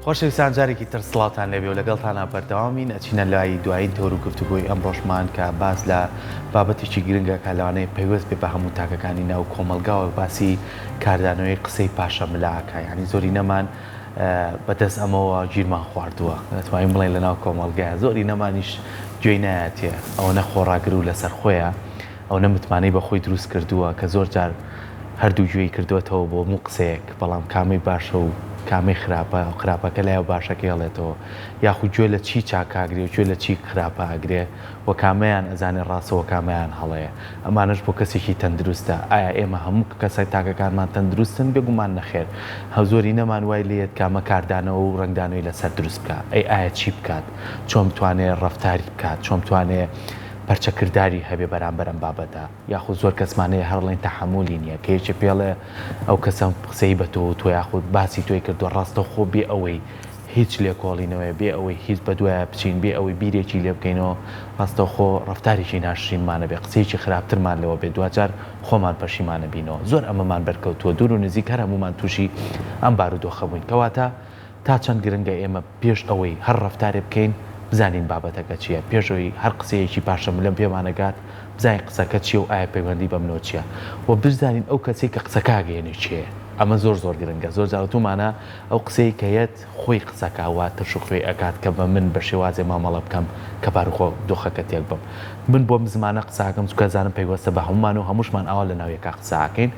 خۆشەویستان جارێکی تر سڵاوتان لێبێ و لەگەڵتانا بەردەوامین ئەچینە لای دوایین تەور و گفتوگۆی ئەمڕۆشمان کە باس لە بابەتێکی گرنگە کە لەوانەیە پەیوەست بێ بە هەموو تاکەکانی ناو کۆمەڵگاوە باسی کاردانەوەی قسەی پاشە ملە ئەکا یانی زۆرینەمان بەدەست ئەمەوە گیرمان خواردووە ئەتوانین بڵێین لەناو کۆمەڵگایە زۆرینەمانیش گوێی نایەتێ ئەوەنە خۆڕاگر و لەسەرخۆیە ئەونە متمانەی بە خۆی دروست کردووە کە زۆر جار هەردوو گوێی کردۆتەوە بۆ هەموو قسەیەک بەڵام کامەی باشە و کامەی خراپە خراپەکە لای و باشەکەی ئەڵێتەوە یاخود گوێ لە چی چاک ئاگرێ و گوێ لە چی خراپە ئەگرێ و کامەیان ئەزانێ ڕاستە و کامەیان هەڵەیە ئەمانەش بۆ کەسێکی تەندروستە ئایا ئێمە هەموو کەسە تاکەکانمان تەندروستن بێگومان نەخێر هە زۆرینەمان وای لێیەت کە ئەمە کاردانەوە و ڕەنگدانەوەی لەسەر دروست بکا ئەی ئایا چی بکات چۆن بتوانێ ڕەفتاری بکات چۆن بتوانێ پەرچەکرداری هەبێ بەرامبەر ئەم بابەتە یاخود زۆر کەسمان هەیە هەر ئەڵێن تەحەمولی نییە کە یەکێ پێڵێ ئەو کەسە قسەی بە تۆ وتووە یاخود باسی تۆی کردووە ڕاستەوخۆ بێ ئەوەی هیچ لێکۆڵینەوەیە بێ ئەوەی هیچ بەدوایا بچین بێ ئەوەی بیرێکی لێ بکەینەوە ڕاستەوخۆ ڕەفتارێکی ناشرینمان ئەبێ قسەیەکی خراپترمان لێوە بێ دواجار خۆمان پەشیمان ئەبینەوە زۆر ئەمەمان بەرکەوتووە دوور و نزیک هەر هەموومان تووشی ئەم بارودۆخە بووین کەواتە تا چەند گرنگە ئێمە پێش ئەوەی هەر ڕەفتارێ بکەین بزانین بابەتەکە چییە، پێش ئەوەی هەر قسەیەکی پاشە ملم پێمان ئەگات بزانین قسەکە چییە و ئایا پەیوەندی بە منەوە چییە و بزانین ئەو کەسەی کە قسەکە ئەگەیەنێ کێیە ئەمە زۆر زۆر گرنگە زۆر جار وتومانە ئەو قسەی کە یەت خۆی قسەکە وا ترش و خوێی ئەکات کە بە من بە شێوازێ مامەڵە بکەم کە باروخۆ دۆخەکە تێک بەم من بۆم زمانە قسە ئەکەم چونکە ئەزانم پەیوەستە بە هەموومان و هەمووشمان ئاوا لە ناو یەکا قسە ئەکەین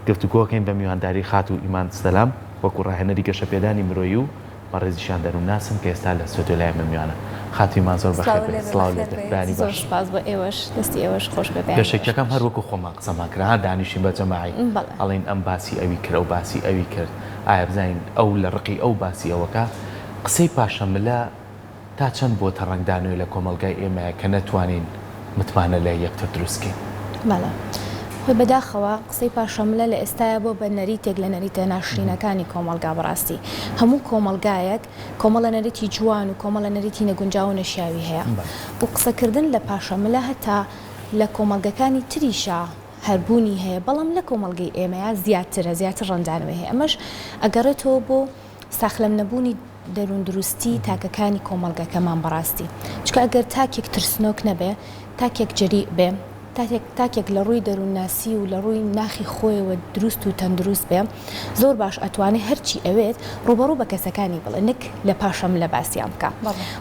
گفتوگۆکەین بە میوانداری خاتوو ئیمان سەلام. وەکو ڕاهێنەری گەشەپێدانی مرۆیی و بەڕێزیشیان دەروونناسن کە ئێستا لە ستۆدیۆ لای ئێمە میوانن. خاتوو ئیمان زۆر بەخێر بێی. سڵاو لێ بێ. بەیانی زۆر باش. سوپاس بۆ ئێوەش دەستی ئێوەش خۆش بێ بەیانی باش. پێشەکیەکەم هەر وەکو خۆمان قسەمان کرد ها دانیشین بە جەماعی بەڵێ. ئەڵێین ئەم باسی ئەوی کرد ئەو باسی ئەوی کرد ئایا بزانین ئەو لە ڕقی ئەو باسی ئەوەکا قسەی پاشەملە تا چەند بۆتە ڕەنگدانەوەی لە کۆمەڵگای ئێمەیە کە نەتوانین متمانە لای یەکتر دروست کەین؟ بەڵێ. خۆی بەداخەوە قسەی پاشەملە لە ئێستایا بۆ بە نەریتێک لە نەریتە ناشرینەکانی کۆمەڵگا بەڕاستی هەموو کۆمەڵگایەک کۆمەڵە نەریتی جوان و کۆمەڵە نەریتی نەگونجاو و نەشیاوی هەیە و قسەکردن لە پاشەملە هەتا لە کۆمەڵگەکانی تریشا هەر بوونی هەیە بەڵام لە کۆمەڵگەی ئێمەیا زیاترە زیاتر ڕەنگدانەوەی هەیە ئەمەش ئەگەڕێتەوە بۆ ساخلەم نەبوونی دەرووندروستی تاکەکانی کۆمەڵگەکەمان بەڕاستی چونکە ئەگەر تاکێک ترسنۆک نەبێ تاکێک جەریء بێ تاکێک تاکێک لە ڕووی دەروونناسی و لە ڕووی ناخی خۆیەوە دروست و تەندروست بێ زۆر باش ئەتوانێ هەرچی ئەوێت ڕووبەڕوو بە کەسەکانی بڵێ نەک لە پاشەملە باسیان بکا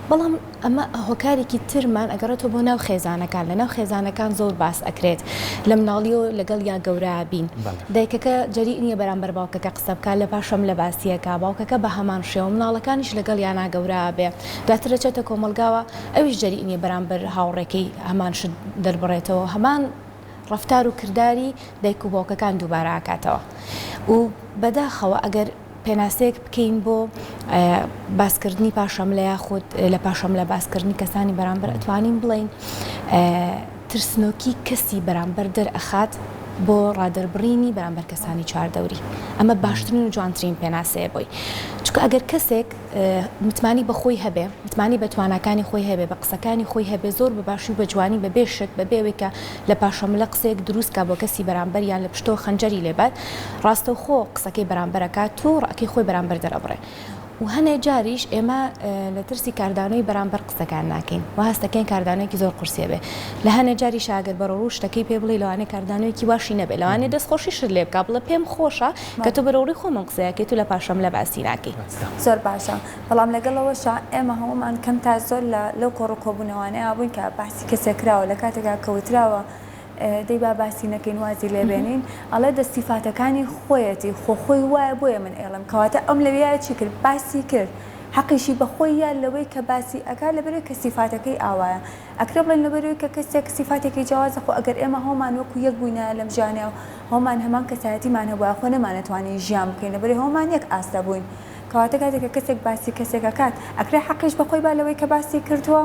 بەڵام ئەمە هۆکارێکی ترمان ئەگەڕێتەوە بۆ ناو خێزانەکان، لە ناو خێزانەکان زۆر باس ئەکرێت لە مناڵیەوە لەگەڵیا گەورە بین دایکەکە جەریء نیە بەرامبەر باوکەکە قسە بکات لە پاشەم لە باسیەکە باوکەکە بە هەمان شێوە مناڵەکانیش لەگەڵیانا گەورە ئەبێ دواتر ئەچێتە کۆمەڵگاوە ئەویش جەریء نیە بەرامبەر هاوڕێکەی هەمان شت دەربڕێتەوە هەمان ڕەفتار و کرداری دایک و باوکەکان دووبارە ئەکاتەوە و بەداخەوە ئەگەر پێناسەیەک بکەین بۆ باسکردنی پاشەملە یاخود لە پاشەملە باسکردنی کەسانی بەرامبەر ئەتوانین بڵێین ترسنۆکی کەسی بەرامبەر دەرئەخات بۆ ڕادەربڕینی بەرامبەر کەسانی چواردەوری ئەمە باشترین و جوانترین پێناسەیە بۆی چونکە ئەگەر کەسێک متمانی بە خۆی هەبێ متمانی بە تواناکانی خۆی هەبێ بە قسەکانی خۆی هەبێ زۆر بە باشی و بە جوانی بە بێ شک بە بێ ئەوەی کە لە پاشەملە قسەیەک دروست کا بۆ کەسی بەرامبەر یان لە پشتەوە خەنجەری لێ بات ڕاستەوخۆ قسەکەی بەرامبەر ئەکات و ڕەئکەی خۆی بەرامبەر دەرئەبڕێ و هەنێ جاریش ئێمە لە ترسی کاردانەوەی بەرامبەر قسەکان ناکەین و هەست دەکەین کاردانەوەیەکی زۆر قورسی ئەبێ لە هەنێ جاریشا ئەگەر بەرەوڕوو شتەکەی پێ بڵێی لەوانەیە کاردانەوەیەکی واشی نەبێ لەوانەیە دەستخۆشیشت لێ بکا بڵێ پێم خۆشە کە تۆ بەرەوڕووی خۆمم قسە ئەکەیت و لە پاشەملە باسی ناکەی. زۆر باشە بەڵام لەگەڵ ئەوەشا ئێمە هەموومان کەم تا زۆر لە لەو کۆڕ و کۆبوونەوانەیا بووین کە باسی کەسێک کراوە لە کاتێکا کە وتراوە دەی با باسی نەکەین وازی لێ بێنین ئەڵێ دە سیفاتەکانی خۆیەتی خۆ خۆی وایە بۆیە من ئەیڵێم کەواتە ئەم لەویایە چی کرد باسی کرد حەقیشی بە خۆی یا لەوەی کە باسی ئەکا لەبەرئەوەی کە سیفاتەکەی ئاوایە ئەکرێ بڵێن لەبەرئەوەی کە کەسێک سیفاتێکی جیاوازە خۆ ئەگەر ئێمە هەموومان وەکو یەک بووینایە لەم ژیانەیا و هەموومان هەمان کەسایەتیمان هەبوایە خۆ نەمانەتوانی ژیان بکەین لەبەرئەوەی هەموومان یەک ئاستە بووین کەواتە کاتێک کە کەسێک باسی کەسێک ئەکات ئەکرێ حەقیش بە خۆی با لەوەی کە باسی کردووە؟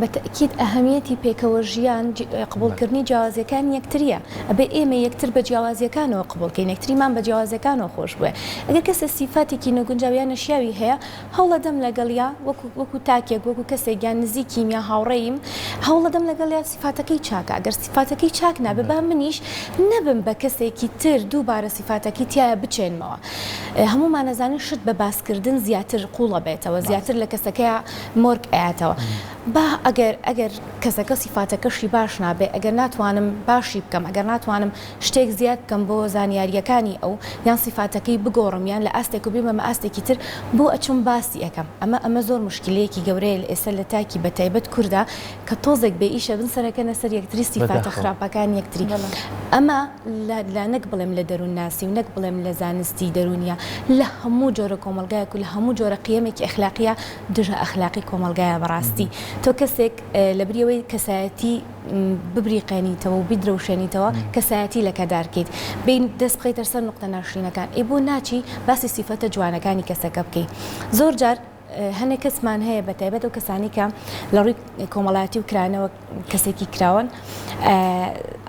بە تەئکید ئەهەمیەتی پێکەوە ژیان قبوڵکردنی جیاوازیەکانی یەکتریە، ئەبێ ئێمە یەکتر بە جیاوازیەکانەوە قبوڵ کەین، یەکتریمان بە جیاوازیەکانەوە خۆش بوێ. ئەگەر کەسێ سیفاتێکی نەگونجاو یا نەشیاوی هەیە، هەوڵەدەم لەگەڵیا وەکو وەکو تاکێک، وەکو کەسێک یان نزیکیم یا هاوڕێیم، هەوڵەدەم لەگەڵیا سیفاتەکەی چاکە، ئەگەر سیفاتەکەی چاک نابێ با منیش نەبم بە کەسێکی تر دووبارە سیفاتەکەی تیایا بچێنمەوە. هەموومان ئەزانین شت بە باسکردن زیاتر قووڵەبێتەوە، زیاتر لە کەسەکەیا مۆرک ئەیاتەوە. با ئەگەر ئەگەر کەسەکە سیفاتەکەشی باش نابێ، ئەگەر ناتوانم باشی بکەم، ئەگەر ناتوانم شتێک زیاد بکەم بۆ زانیارییەکانی ئەو، یان سیفاتەکەی بگۆڕم یان لە ئاستێک و بیبەمە ئاستێکی تر، بۆ ئەچم باسی ئەکەم؟ ئەمە ئەمە زۆر موشکیلەیەکی گەورەیە لە ئێستا لە تاکی بە تایبەت کوردا کە تۆزێک بێ ئیشە بن سەرەکەنە سەر یەکتری سیفاتە بەداخەوە. خراپەکانی یەکتری. ئەمە لە لە نەک بڵێم لە دەروونناسی و نەک بڵێم لە زانستی دەروونییە، لە هەموو جۆرە کۆمەڵگایەک و لە هەموو جۆرە قیەمێکی ئەخلاقییە دژە ئەخلاقی کۆمەڵگایە بەڕاستی تۆ کەسێک لەبری ئەوەی کەسایەتی ببریقێنیتەوە و بیدرەوشێنیتەوە کەسایەتی لەکەدار کەیت بێی دەست بخەیتە سەر نوقتە ناشرینەکان ئەی بۆ ناچی باسی سیفەتە جوانەکانی کەسەکە بکەی زۆر جار هەنێک کەسمان هەیە بە تایبەت ئەو کەسانی کە لە ڕووی کۆمەڵایەتی و کرانەوە کەسێکی کراوەن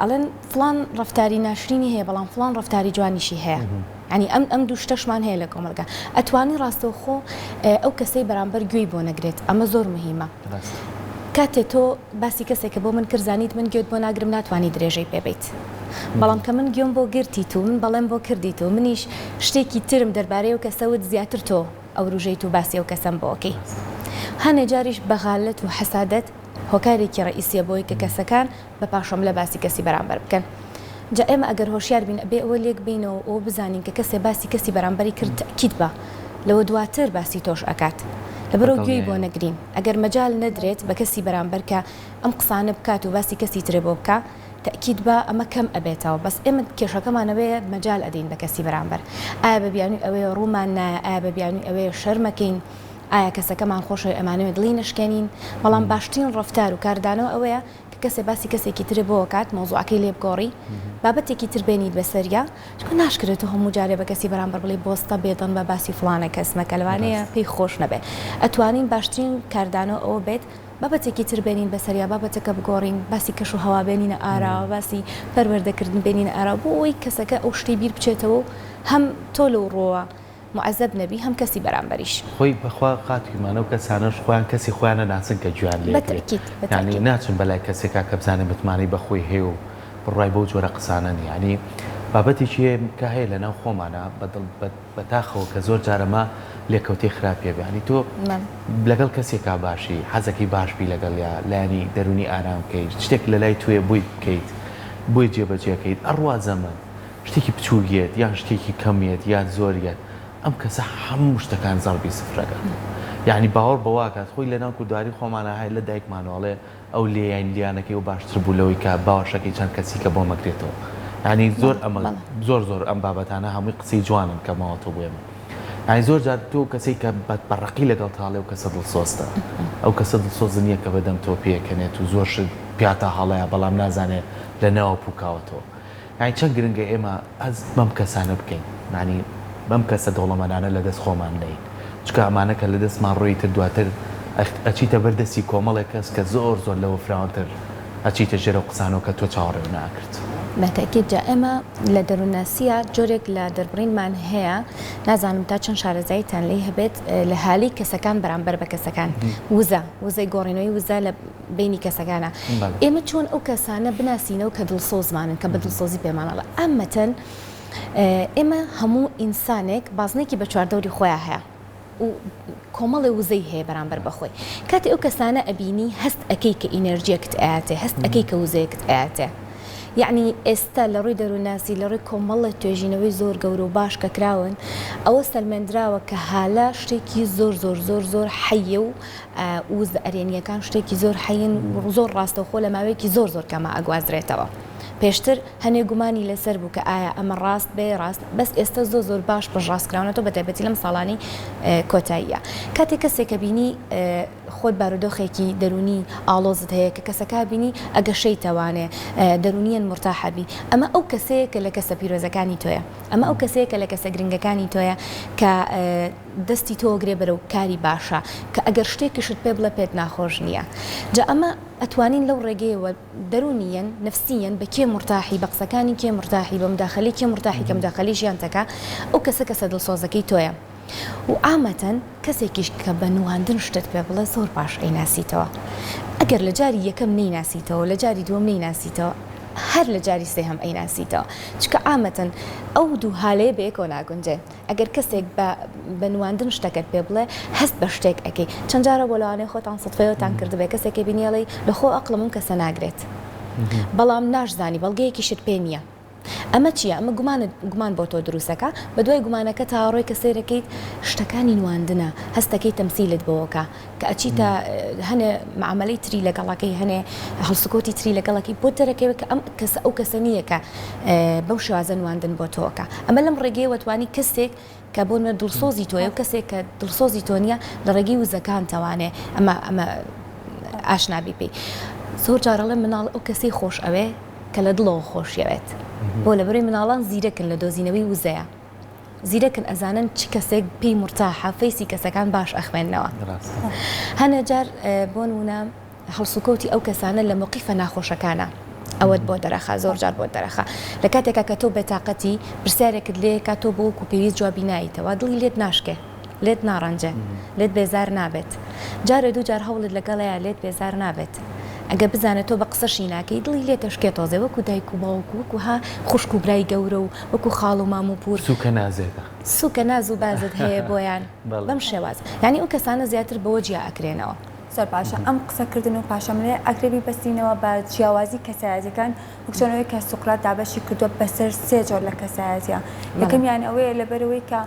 ئەڵێن فڵان ڕەفتاری ناشرینی هەیە بەڵام فڵان ڕەفتاری جوانیشی هەیە ینی ئەم ئەم دوو شتەشمان هەیە لە کۆمەڵگا ئەتوانی ڕاستەوخۆ ئەو کەسەی بەرامبەر گوێی بۆ نەگرێت ئەمە زۆر مهمە کاتێ تۆ باسی کەسێکە بۆ من کرد زانیت من گوێت بۆ ناگرم ناتوانانی درێژەی پێبیت بەڵام کە من گوێم بۆ گرتیت و من بەڵێم بۆ کردیت و منیش شتێکی ترم دەربارەی و کەسەوت زیاتر تۆ ئەوروژێیت و باسی ئەو کەسەم بۆ ئەکەی. هەنێ جاریش بەغالەت و حەسادەت هۆکارێکی ڕەئیسیە بۆی کە کەسەکان بە پاشەملە باسی کەسی بەرامبەر بکەن. جا ئێمە ئەگەر هۆشیار بین ئەبێ ئەوە لێک بەینەوە و ئەوە بزانین کە کەسێ باسی کەسی بەرامبەری کرد تەئکید بە لەوە دواتر باسی تۆش ئەکات. لەبەرئەوە گوێی بۆ بەدڵنیایەوە. نەگرین. ئەگەر مەجال نەدرێت بە کەسی بەرامبەر کە ئەم قسانە بکات و باسی کەسی ترێ بۆ بکا، تەئکید با ئەمە کەم ئەبێتەوە بەس ئێمە کێشەکەمان ئەوەیە مەجال ئەدەین بە کەسی بەرامبەر ئایا بە بیانوی ئەوەیە ڕوومان نایە ئایا بە بیانوی ئەوەیە شەرمەکەین ئایا کەسەکەمان خۆشەوێ ئەمانەوێ دڵی نەشکێنین بەڵام باشترین ڕەفتار و کاردانەوە ئەوەیە کە کەسێ باسی کەسێکی ترێ بۆ ئەکات مەوزوعەکەی لێ بگۆڕی بابەتێکی تر بێنیت بەسەریا چونکە ناشکرێت تۆ هەموو جارێ بە کەسی بەرامبەر بڵێی بۆستە بێدەنگ بە باسی فڵانە کەس مەکە لەوانەیە پێی خۆش نەبێ ئەتوانین باشترین کاردانەوە ئەوە بێت بابەتێکی تر بێنین بەسەریا، بابەتەکە بگۆڕین، باسی کەش و هەوا بێنینە ئاراوە، باسی پەروەردەکردن بێنینە ئاراوە، بۆ ئەوەی کەسەکە ئەو شتەی بیر بچێتەوە و هەم تۆ لەو ڕووەوە موعەزەب نەبی، هەم کەسی بەرامبەریش. خۆی بەخوا خاتوویمان ئەو کەسانەش خۆیان کەسی خۆیان ئەناسن کە گوێیان لێ بە ئەگرێ تەئکید، بە یانی تەئکید. ناچن بەلای کەسێکا کە بزانێ متمانەی بە خۆی هەیە و بڕوای بەو جۆرە قسانە نیە یانی بابەتێکی هەیە کە هەیە لەناو خۆمانا بە دڵ بە بەداخەوە کە زۆر جار ئەمە لێکەوتەی خراپی هەبێ یانی تۆ لەگەڵ کەسێکا باشی حەزەکەی باش بی لەگەڵیا لایەنی دەرونی ئارام کەی شتێک لەلای تۆیە بۆی بکەیت بۆی جێبەجێ کەیت ئەڕوا زەمەن شتێکی بچوک یەت یان شتێکی کەم یەت یان زۆر یەت ئەم کەسە هەموو شتەکان زەڕبی سفرەکات یانی باوەڕ بەوە ئەکات خۆی لەناو کوردواری خۆمانا هەیە لە دایکمانەوە ئەڵێ ئەو لێیان لیانەکەی ئەو باشتر بوو لەوەی کە باوەشەکەی چەند کەسی کە بۆم ئەگرێتەوە یانی زۆر ئەمە زۆر زۆر ئەم بابەتانە هەمووی قسەی جوانن کە ماوەتەوە بۆ ئێمە یانی زۆر جار تۆ کەسێک کە بە ڕەقی لەگەڵ تاڵێ و کەسە دڵسۆزتە ئەو کەسە دڵسۆز نییە کە بەدەم تۆ پێکەنێت و زۆر شت پیاتا هەڵەیە بەڵام نازانێ لە ناوە پوکاوەتەوە یانی چەند گرنگە ئێمە هەست بەم کەسانە بکەین یانی بەم کەسە دەوڵەمەنانە لە دەست خۆمان نەین چونکە ئەمانە کە لە دەستمان ڕۆیی تر دواتر ئەچیتە بەر دەستی کۆمەڵێک کەس کە زۆر زۆر لەوە فراوانتر ئەچیتە ژێر ئەو قسانەوە کە تۆ چاوەڕێو نەئەکرد. بە تەئکید جا ئێمە لە دەروونناسییا جۆرێک لە دەربڕینمان هەیە نازانم تا چەند شارەزاییتان لێی هەبێت لە هالی کەسەکان بەرامبەر بە کەسەکان وزە وزەی گۆڕینەوەی وزە لە بەینی کەسەکانە ئێمە چۆن ئەو کەسانە بناسینەوە کە دڵسۆزمانن کە بە دڵسۆزی پێمان ئەڵێ عامەتەن ئێمە هەموو ئینسانێک بازنێکی بە چواردەوری خۆیان هەیە و کۆمەڵێ وزەی هەیە بەرامبەر بەخۆی کاتی ئەو کەسانە ئەبینی هەست ئەەکەی کە ئینەرجیەکت ئەیاتێ هەست ئەەکەی کە وزەیەکت ئەیاتێ یعنی ئێستا لە ڕووی دەروونناسی لە ڕووی کۆمەڵە توێژینەوەی زۆر گەورە و باش کە کراون ئەوە سەلمێندراوە کە هالە شتێکی زۆر زۆر زۆر زۆر حەیە و وزە ئەرێنییەکان شتێکی زۆر حەین و زۆر ڕاستەوخۆ لە ماوەیەکی زۆر زۆر کەما ئەگوازرێتەوە. پێشتر هەنێ گومانی لەسەر بوو کە ئایا ئەمە ڕاست بێ ڕاست بەس ئێستا زۆر زۆر باش پشتڕاست کراونەتەوە بە تایبەتی لەم ساڵانەی کۆتاییە. کاتێک کەسێکە بینی خۆت بارودۆخێکی دەروونی ئاڵۆزت هەیە کە کەسەکە بینی ئەگەشەیتەوانێ دەروونیەن مورتاحە بی ئەمە ئەو کەسەیە کە لە کەسە پیرۆزەکانی تۆیە ئەمە ئەو کەسەیە کە لە کەسە گرنگەکانی تۆیە کە. دەستی تۆ گرێ بەرەو کاری باشە کە ئەگەر شتێکیشت پێ بڵێ پێت ناخۆش نییە جا ئەمە ئەتوانین لەو ڕێگەیەوە دەروونیەن نەفسیەن بە کێ مورتاحی بە قسەکانی کێ مورتاحی بە مداخەلەی کێ مورتاحی کە مداخەلەی ژیانتەکا ئەو کەسە کەسە دڵسۆزەکەی تۆیە و عامەتەن کەسێکیش کە بە نواندن شتت پێ بڵێ زۆر باش ئەیناسیتەوە ئەگەر لە جاری یەکەم نەیناسیتەوە لە جاری دووەم نەیناسیتەوە هەر لە جاری سێهەم ئەیناسیتەوە چونکە عامەتەن ئەو دوو هالەیە بەیەکەوە ناگونجێن ئەگەر کەسێک بە بە نواندن شتەکەت پێ بڵێ هەست بە شتێک ئەکەی چەند جارە بۆ لەوانەیە خۆتان سوتفەیەتان کردبێ کەسێکە بینی ئەڵێی لە خۆ ئەقڵم ئەم کەسە ناگرێت بەڵام ناشزانی بەڵگەیەکیشت پێ نییە ئەمە چییە ئەمە گومانت گومان بۆ تۆ دروستەکە بە دوای گومانەکە تا ڕۆی کە سەیرەکەیت شتەکانی نواندنە هەستەکەی تەمسیلت بۆکە کە ئەچیتە هەنێ معامەلەی تری لەگەڵەکەی هەنێ هەڵسوکەوتی تری لەگەڵەکەی بۆت دەرەکەوێت کە ئەم کەسە ئەو کەسە نییە کە بەو شێوازە نواندن بۆ تۆکە ئەمە لەم ڕێگەیەوە توانی کەسێک کە بۆ نمونە دڵسۆزی تۆیە و کەسێک کە دڵسۆزی تۆ نییە لە ڕێگەی وزەکان تەوانێ ئەمە ئەمە ئاشنابی پێی زۆر جار ئەڵێم مناڵ ئەو کەسەی خۆش ئەوێ کە لە دڵەوە خۆشیەوێت بۆ لەبەرەی مناڵان زیرەکن لە دۆزینەوەی وزەیە زیرەکن ئەزانن چ کەسێک پێی مورتاحە فەیسی کەسەکان باش ئەخوێننەوە هەنێ جار بۆ نمونە هەڵسوکەوتی ئەو کەسانە لە مەوقیفە ناخۆشەکانە ئەوەت بۆ دەرەخا زۆر جار بۆ دەرەخا لە کاتێکا کە تۆ بێتاقەتی پرسیارێکت لێکا تۆ بۆ وەکو پێویست جوابی نایتەوە دڵی لێت ناشکێ لێت ناڕەنجێ لێت بێزار نابێت جارێ دوو جار هەوڵت لەگەڵەیە لێت بێزار نابێت ئەگەر بزانێت تۆ بە قسەشی ناکەی دڵی لێت ئەشکێ تۆزێ وەکو دایک و باوک و وەکو ها خوشک و برای گەورە و وەکو خاڵ و مام و پوور. سوکە نازێکە. سوکە ناز و بازت هەیە بۆیان بەم شێوازە یانی ئەو کەسانە زیاتر بەوە جیا ئەکرێنەوە. زۆر باشە ئەم قسەکردن و پاشەملەیە ئەکرێ بیبەستینەوە بە جیاوازی کەسایەتیەکان وەک چۆن ئەوەی کە سوقرات دابەشی کردووە بەسەر سێ جۆر لە کەسایەتیە یەکەمیان ئەوەیە لەبەرئەوەی کە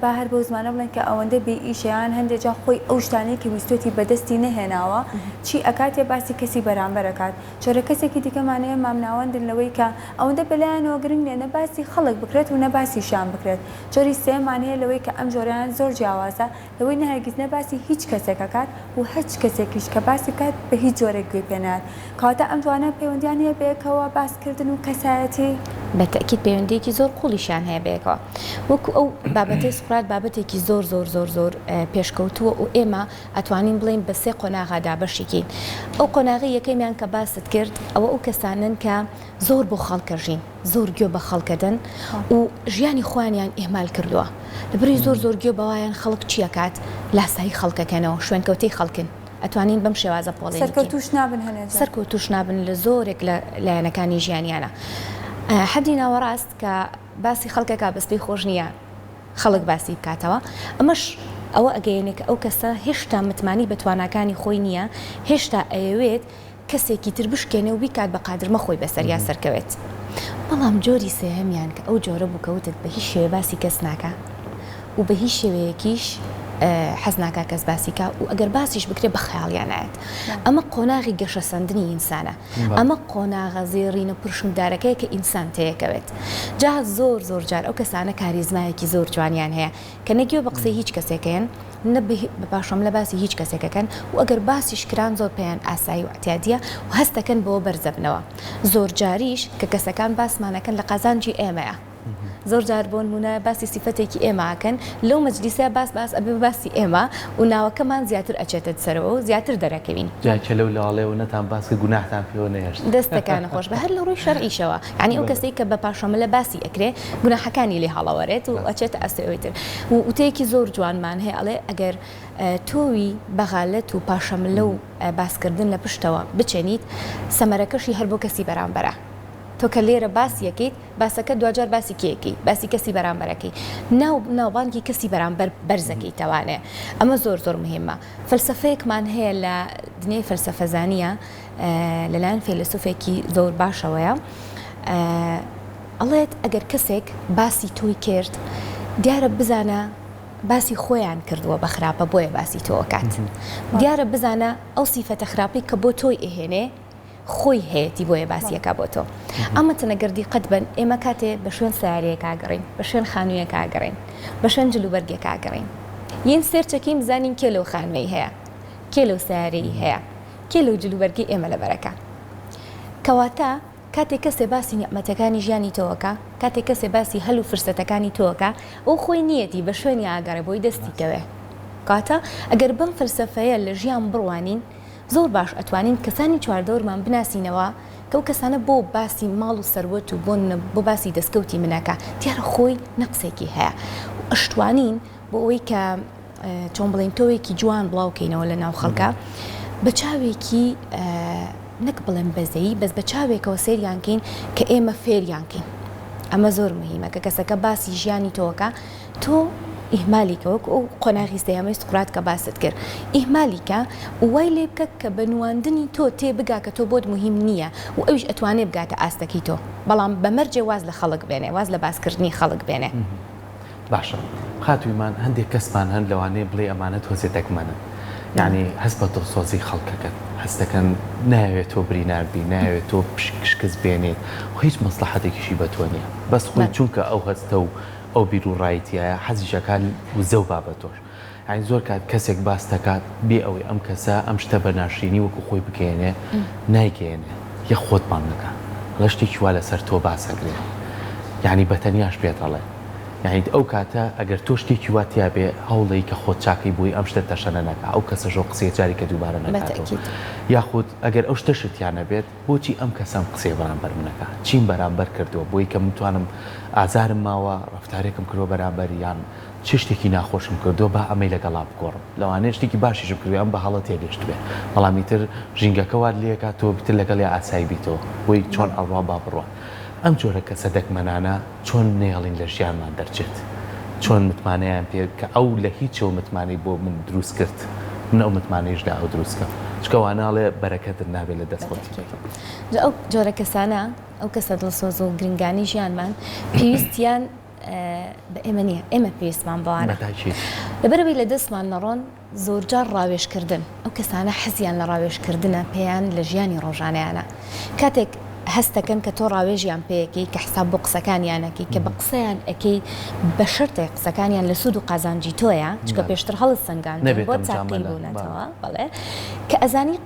با هەر بەو زمانە بڵێن کە ئەوەندە بێ ئیشە یان هەندێ جار خۆی ئەو شتانەی کە ویستوێتی بەدەستی نەهێناوە چی ئەکات یا باسی کەسی بەرامبەر ئەکات جۆرە کەسێکی دیکەمان هەیە مامناوەندن لەوەی کە ئەوەندە بەلایانەوە گرنگ نیە نە باسی خەڵک بکرێت و نە باسیشیان بکرێت جۆری سێیەمان هەیە لەوەی کە ئەم جۆرەیان زۆر جیاوازە لەوەی نە هەرگیز نە باسی هیچ کەسێک ئەکات و هەچ کەسێکیش کە باسی بکات بە هیچ جۆرێک گوێی پێ نایەت. کەواتە ئەم دوانە پەیوەندیان هەیە بەیەکەوە، باس کردن و کەسایەتی؟ بە تەئکید پەیوەندیەکی زۆر قوڵیشیان هەیە بەیەکەوە. وەکو ئەو بابەتەی سوقرات بابەتێکی زۆر زۆر زۆر زۆر پێشکەوتووە و ئێمە ئەتوانین بڵێین بە سێ قۆناغا دابەشی کەین. ئەو قۆناغەی یەکەمیان کە باست کرد ئەوە ئەو کەسانەن کە زۆر بۆ خەڵکە ژین، زۆر گوێ بە خەڵکە دەن و ژیانی خۆیانیان ئیهمال کردووە. لەبری زۆر زۆر گوێ بەوایان خەڵک چی ئەکات لاسایی خەڵکەکەنەوە، شوێنکەوتەی خەڵکن. ئەتوانین بەم شێوازە پۆڵێنی کەین. سەرکەوتووش نابن هەنێ جار. سەرکەوتووش نابن لە زۆرێک لە لایەنەکانی ژیانیانا. حەدی ناوەڕاست کە باسی خەڵکەکا بەس پێی خۆش نییە خەڵک باسی بکاتەوە. ئەمەش ئەوە ئەگەیەنێ کە ئەو کەسە هێشتا متمانەی بە تواناکانی خۆی نییە، هێشتا ئەیەوێت کەسێکی تر بشکێنێ و بیکات بە قادرمە خۆی بەسەریا سەرکەوێت. بەڵام جۆری سێهەمیان کە ئەو جۆرە بوو کە وتت بە هیچ شێوەیە باسی کەس ناکا و بە هیچ شێوەیەکیش حەز ناکا کەس باسی کا و ئەگەر باسیش بکرێ بە خەیاڵیا نایەت. ئەمە قۆناغی گەشەسەندنی ئینسانە. ئەمە قۆناغە زێڕینە پرشنگدارەکەیە کە ئینسان تێیەکەوێت. جا زۆر زۆر جار ئەو کەسانە کاریزمایەکی زۆر جوانیان هەیە کە نە گوێ بە قسەی هیچ کەسێکەیەن، نە بە پاشەملە باسی هیچ کەسێک ئەکەن و ئەگەر باسیش کران زۆر پێیان ئاسایی و ئیعتیادیە و هەست دەکەن بەوە بەرزەبنەوە. زۆرجاریش کە کەسەکان باسمان ئەکەن لە قازانجی ئێمەیە. زۆر جار بۆ نموونە باسی سیفەتێکی ئێمە ئەکەن لەو مەجلیسە باس باس ئەبێ بە باسی ئێمە و ناوەکەمان زیاتر ئەچێتە سەرەوە و زیاتر دەرەکەوین. جا کێ لەو لاڵێ و نەتان باس کرد گوناحتان پێوە نەهێشت. دەستەکانت خۆش بێ هەر لە ڕووی شەرعیشەوە یانی ئەو کەسەی کە بە پاشەملە باسی ئەکرێ گوناحەکانی لێ هەڵەوەرێت و ئەچێتە ئەستۆی ئەوی تر و وتەیەکی زۆر جوانمان هەیە ئەڵێ ئەگەر تۆوی بەغالەت و پاشەملە و باسکردن لە پشتەوە بچێنیت سەمەرەکەشی هەر بۆ کەسی بەرامبەرە تۆ کە لێرە باسی ئەکەیت باسەکە دواجار باسی کێ ئەکەی باسی کەسی بەرامبەرەکەی ناو ناوبانگی کەسی بەرامبەر بەرزەکەیتەوانێ ئەمە زۆر زۆر مهمە فەلسەفەیەکمان هەیە لە دنیای فەلسەفەزانیە لەلایەن فەیلەسوفێکی زۆر باشەوەیە ئەڵێت ئەگەر کەسێک باسی تۆی کرد دیارە بزانە باسی خۆیان کردووە بە خراپە بۆیە باسی تۆ ئەکات دیارە بزانە ئەو سیفەتە خراپەی کە بۆ تۆی ئەهێنێ خۆی هەیەتی بۆیە باسی ئەکا بۆ تۆ ئەمە تەنەگەر دیقەت بن ئێمە کاتێ بە شوێن سیارەیەکا گەڕین بە شوێن خانوویەکا گەڕین بە شوێن جلوبەرگێکا گەڕین یین سێرچەکەین بزانین کێ لەو خانووەی هەیە کێ لەو سیارەی هەیە کێ لەو جلوبەرگەی ئێمە لەبەرەکە کەواتە. کاتێک کەسێ باسی نیعمەتەکانی ژیانی تۆ ئەکا، کاتێک کەسێ باسی هەل و فرسەتەکانی تۆ ئەکا، ئەو خۆی نییەتی بە شوێنیا ئەگەڕێ بۆی دەستی کەوێ. کەواتە ئەگەر بەم فەلسەفەیە لە ژیان بڕوانین، زۆر باش ئەتوانین کەسانی چواردەورمان بناسینەوە کە ئەو کەسانە بۆ باسی ماڵ و سەروەت و بۆ بۆ باسی دەستکەوتی من ئەکا، دیارە خۆی نەقسێکی هەیە و ئەشتوانین بۆ ئەوەی کە چۆن بڵێین تۆوێکی جوان بڵاو کەینەوە لە ناو خەڵکا بە چاوێکی نەک بڵێم بەزەیی بەس بە چاوێکەوە سەیریان کەین کە ئێمە فێریان کەین ئەمە زۆر مهمە کە کەسەکە باسی ژیانی تۆکە تۆ ئیهمالی کە وەکو ئەو قۆناغی سێیەمەی سوقرات کە باست کرد ئیهمالی کە و وای لێ بکە کە بە نواندنی تۆ تێ بگا کە تۆ بۆت مهم نییە و ئەویش ئەتوانێ بگاتە ئاستەکەی تۆ بەڵام بە مەرجێ واز لە خەڵک بێنێ واز لە باسکردنی خەڵک بێنێ. باشە خاتوو ئیمان هەندێک کەسمان هەن لەوانەیە بڵێی ئەمانە تۆزێ دەگمەنن یانی هەست بە دڵسۆزی خەڵکەکەن هەست دەکەن نایەوێت تۆ برینار بی نایەوێت تۆ شکست بێنێت و هیچ مەسڵەحەتێکیشی بە تۆ نییە بەس خۆی چونکە ئەو هەستە و ئەو بیر و ڕای تیایە حەزیش ئەکات وزە و با بە تۆش یانی زۆر کات کەسێک باس دەکات بێ ئەوەی ئەم کەسە ئەم شتە بە ناشرینی وەکو خۆی بگەیەنێ نایگەیەنێ یە خۆت بانگ ئەکا ئەڵێ شتێکی وا لەسەر تۆ باس ئەکرێ یانی بە تەنیاش پێت ئەڵێ یانی ئەو کاتە ئەگەر تۆ شتێکی وا تیا بێ هەوڵێی کە خۆت چاکەی بۆی ئەم شتە تەشەنە نەکا ئەو کەسەش ئەو قسەیە جارێکە دووبارە نەکاتەوە یاخود ئەگەر ئەو شتەشت تیا نەبێت بۆچی ئەم کەسە ئەم قسەیە بەرامبەر من ئەکا چیم بەرامبەر کردووە بۆی کە من توانم ئازارم ماوە ڕەفتارێکم کردووە بەرامبەر یان چ شتێکی ناخۆشم کردووە با ئەمەی لەگەڵا بگۆڕم لەوانەیە شتێکی باشیشم کردبێ ئەم بە هەڵە تێگەشتبێ بەڵام ئیتر ژینگەکە وات لێکات تۆ ئیتر لەگەڵیا ئاسایی بیتەوە بۆی چۆن ئەڕوا با بڕوا ئەم جۆرە کەسە دەگمەنانە چۆن نەیەڵین لە ژیانمان دەرچێت چۆن متمانەیان پێ کە ئەو لە هیچەوە متمانەی بۆ من دروست کرد من ئەو متمانەیش لە ئەو دروست کەم چونکە ئەوانە ئەڵێ بەرەکەتت نابێت لە دەست خۆتی. جا ئەو جۆرە کەسانە ئەو کەسە دڵسۆز و گرنگانەی ژیانمان پێویستیان بە ئێمە نییە ئێمە پێویستمان بەوانە لەبەرئەوەی لە دەستمان نەڕۆن زۆرجار ڕاوێژکردن ئەو کەسانە حەزیان لە ڕاوێژکردنە پێیان لە ژیانی ڕۆژانەیانە کاتێک هەستەکەن کە تۆ ڕاوێژیان پێیەکەی کە حساب بۆ قسەکانیان ئەکەی کە بە قسەیان ئەکەی بە شەرتێک قسەکانیان لە سوود و قازانجی تۆیە چونکە پێشتر هەڵت سەنگاندون بۆ تاقی بوونەتەوە بەڵێ کە ئەزانی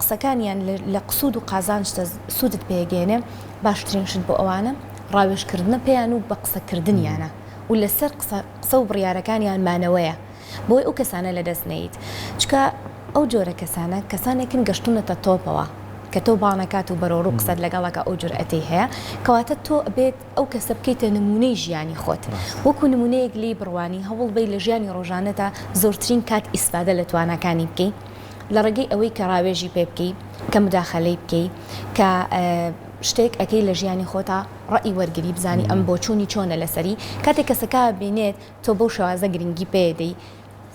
قسەکانیان لە قسوود و قازانجتە سوودت پێگەێنێ باشترین شت بۆ ئەوانە ڕاوێژکردنە پێیان و بە قسەکردنیانە و لەسەر قسە قسە و بڕیارەکانیان مانەوەیە بۆی ئەو کەسانە لەدەست نەیت چونکە ئەو جۆرە کەسانە کەسانێکن گەشتونەتە تۆپەوە کە تۆ بانەکات و بەرەو ڕوو قسەت لەگەڵەکە ئەو جورئەتەی هەیە کەواتە تۆ ئەبێت ئەو کەسە بکەیتە نمونەی ژیانی خۆت وەکو نمونەیەک لێی بڕوانی هەوڵ بەی لە ژیانی ڕۆژانەتا زۆرترین کات ئیسفادە لە تواناکانی بکەی لە ڕێگەی ئەوەی کە ڕاوێژی پێ بکەی کە مداخەلەی بکەی کە شتێک ئەکەی لە ژیانی خۆتا ڕەئی وەرگری بزانی ئەم بۆچوونی چۆنە لەسەری کاتێک کەسەکە بینێت تۆ بەو شێوازە گرنگی پێدەی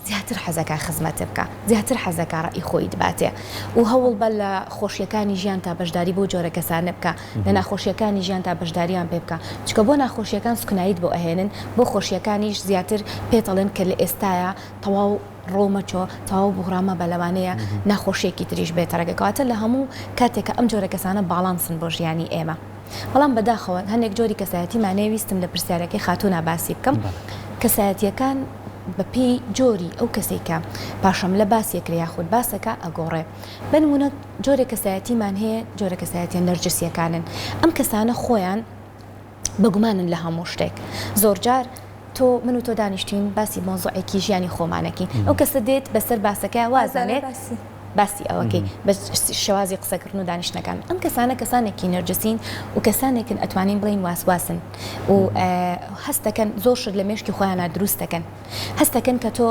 زیاتر حەزەکا خزمەتت بکا زیاتر حەزەکا ڕەئی خۆیت باتێ و هەوڵ بە لە خۆشیەکانی ژیان تا بەشداری بەو جۆرە کەسانە بکە لە ناخۆشیەکانی ژیان تا بەشداریان پێ بکە چونکە بۆ ناخۆشیەکان سوکناییت بۆ ئەهێنن بۆ خۆشیەکانیش زیاتر پێتەڵێن کە لە ئێستایا تەواو ڕۆ مەچۆ تەواو بوغرا مەبە لەوانەیە ناخۆشیەکی تریش بێتە ڕێگە کەواتە لە هەموو کاتێکە ئەم جۆرە کەسانە باڵانسن بۆ ژیانی ئێمە بەڵام بەداخەوە هەندێک جۆری کەسایەتیمان هەیە ویستم لە پرسیارەکەی خاتوونا باسی بکەم کەسایەتیەکان بەپێی جۆری ئەو کەسێک کە پاشەملە باسیەکرێ یاخود باسەکە ئەگۆڕێ بە نمونە جۆرێک کەسایەتیمان هەیە جۆرە کەسایەتیە نەرجسیەکانن ئەم کەسانە خۆیان بەگومانن لە هەموو شتێک زۆرجار تۆ من و تۆ دانیشتین باسی مەوزوعێکی ژیانی خۆمانەکەین ئەو کەسە دێت بەسەر باسەکە وازانێت باسی ئەوەکەی بە شێوازی قسەکردن و دانیشتنەکان ئەم کەسانە کەسانێکی نەرجسین و کەسانێکن ئەتوانین بڵین واسواسن و هەستەکەن زۆر شت لە مێشکی خۆیانە دروست دەکەن هەستەکەن کە تۆ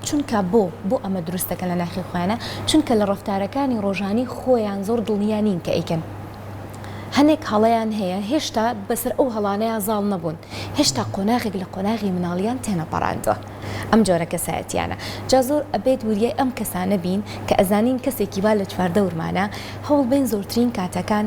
چونکە بۆ بۆ ئەمە دروست دەکەن لە ناخی خۆیانە چونکە لە ڕەفتارەکانی ڕۆژانی خۆیان زۆر دڵنیا نین کە ئەیکەن هەنێک هەڵەیان هەیە هێشتا بەسەر ئەو هەڵانەیا زاڵ نەبوون هێشتا قۆناغێک لە قۆناغی مناڵیان تێنەپەڕاندوە ئەم جۆرە کەسایەتیانە جا زۆر ئەبێت وریای ئەم کەسانە بین کە ئەزانین کەسێکی وا لە چواردەورمانە هەوڵ بەین زۆرترین کاتەکان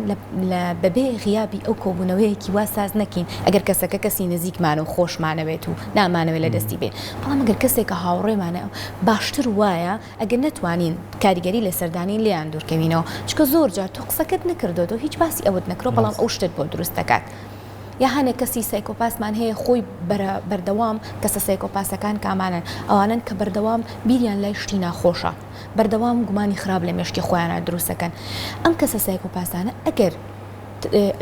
لە بەبێ غیابی ئەو کۆبوونەوەیەکی وا ساز نەکەین ئەگەر کەسەکە کەسی نزیکمانە و خۆشمانەوێت و نامانەوێت لە دەستی بێین بەڵام ئەگەر کەسێکە هاوڕێمانە باشتر وایە ئەگەر نەتوانین کاریگەری لەسەر دانێین لێیان دوورکەوینەوە چونکە زۆر جار تۆ قسەکەت نەکردۆتەوە هیچ باسی ئەوەت نەکرۆ بەڵام ئەو شتت بۆ دروست دەکات یا هەنێک کەسی سایکۆپاسمان هەیە خۆی بەردەوام کەسە سایکۆپاسەکان کامانن ئەوانن کە بەردەوام بیریان لای شتی ناخۆشە بەردەوام گومانی خراپ لە مێشکی خۆیانە دروستەکەن ئەم کەسە سایکۆپاسانە ئەگەر.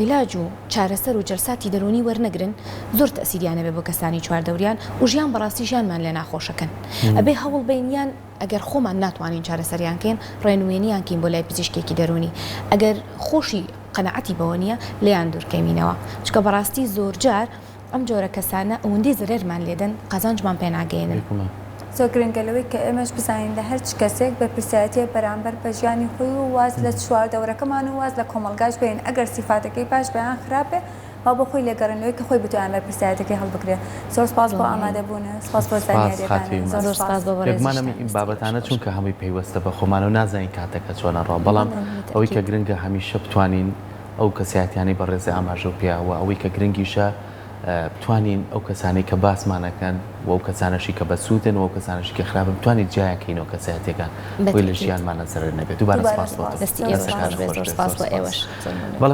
عیلاج و چارەسەر و جەلساتی دەروونی وەرنەگرن زۆر تەئسیریان ئەبێ بۆ کەسانی چواردەوریان و ژیان بەڕاستی ژیانمان لێ ناخۆشەکەن ئەبێ هەوڵ بەین یان ئەگەر خۆمان ناتوانین چارەسەریان کەین ڕێنوێنیان کەین بۆ لای پزیشکێکی دەروونی ئەگەر خۆشی قەناعەتی بەوە نییە لێیان دوورکەوینەوە چونکە بەڕاستی زۆرجار ئەم جۆرە کەسانە ئەوەندەی زەرەرمان لێدەن قازانجمان پێ ناگەیەنن. بێگومان. زۆر گرنگە لەوەی کە ئێمەش بزانین لە هەرچ کەسێک بەرپرسیارەتیە بەرامبەر بە ژیانی خۆی و واز لە چواردەورەکەمان و واز لە کۆمەڵگاش بێنین ئەگەر سیفاتەکەی باش بێ یان خراپ بێ با بۆ خۆی لێگەڕێن لەوەی کە خۆی بتوانێ بەرپرسیارەتەکەی هەڵبگرێ زۆر سپاس بۆ دڵنیاین. ئامادەبوونت سپاس بۆ سپاس زانیاریەکانت خاتووی زۆر زۆر سپاس. سپاس بۆ بێگومان ئەم بەڕێزیشتان دەستی بابەتانە خۆش. چونکە هەمووی پەیوەستە بە خۆمانەوە نازانین کاتەکە چۆن ئەڕوا بەڵام بەڵێ ئەوەی کە بەتەئکید. گرنگە هەمیشە بتوانین ئەو کەسایەتیانەی بەڕێزی ئاماژەو پێیا و ئەوەی کە گرنگیشە بتوانین ئەو کەسانەی کە باسمان ئەکەن و ئەو کەسانەشی کە بەسوودن و ئەو کەسانەشی کە خراپن بتوانین جیایان کەینەوە کەسایەتیەکان بۆی لە بەتەئکید. ژیانمانە زەرەر نەبێت دووبارە دووبارە سپاس بۆ سپاس تۆ دەستی زۆر ئێوەش دەستەکانت خۆش سپاس. بێت خۆش زۆر بێت سپاس زۆر بۆ سپاس ئێوەش زۆر مەمنون. بەڵێ.